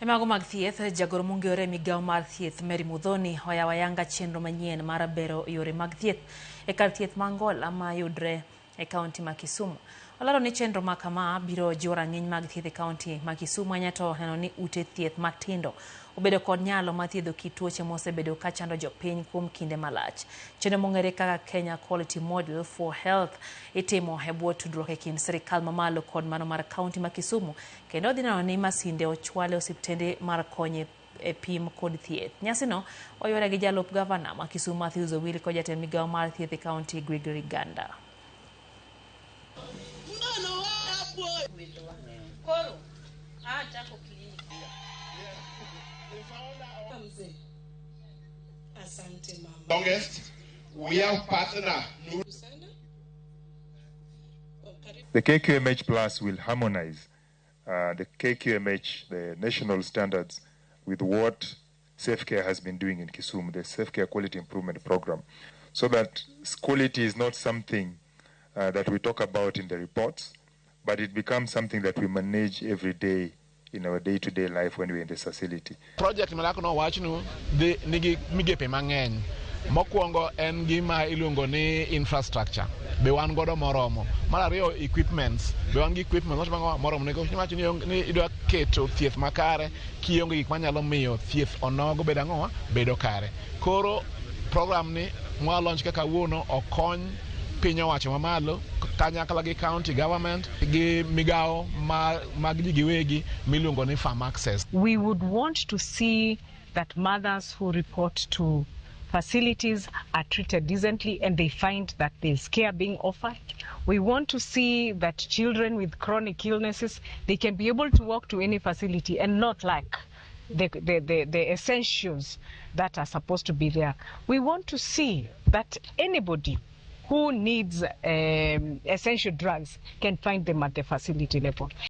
E mago mag thieth, jagoro mong'ere e migawo mar thieth Mary Muthoni oyawo ayanga chenro manyien mar bero yore mag thieth e kar thieth ma Angola ma yudre e kaunti ma Kisumu. Olero ni chenro ma kama biro jiwo rang'iny mag thieth e kaunti ma Kisumu ahinya to neno ni ute thieth matindo obedo kod nyalo mar thiedho kit tuoche mosebedo ka chando jopiny kuom kinde malach. Chenro mong'ere kaka Kenya Quality Model for Health itimo e bwo tudruok e kind sirikal mamalo kod mano mar kaunti ma Kisumu kendo dhi neno ni masinde ochwal e osiptende mar konyo e pim kod thieth. Nyasino oyware gi jalup gavana ma Kisumu Mathews Owili kod jatend migawo mar thieth e kaunti Gregory Ganda. Longest, we have partner. The KQMH Plus will harmonize the KQMH, the national standards, with what SafeCare has been doing in Kisumu, the SafeCare Quality Improvement Program, so that quality is not something that we talk about in the reports, but it becomes something that we manage every day in our day-to-day life when we're in this facility. Project malako nowachnu dhi nigi migepe mang'eny. Mokwongo en gima iluongo ni infrastructure. Be wan godo moromo. Mar ariyo, equipments. Be wan gi equipment moromo nikech iwacho ni idwa keto thieth makare kionge gik manyalo miyo thieth onogo bedo ang'owa bedo kare. Koro program ni mwa launch kaka kawuono okony piny owacho mamalo kanyakla gi county government gi migawo mag ji giwegi miluongo ni Farm Access. We would want to see that mothers who report to facilities are treated decently and they find that there's care being offered. We want to see that children with chronic illnesses, they can be able to walk to any facility and not lack the essentials that are supposed to be there. We want to see that anybody who needs essential drugs can find them at the facility level.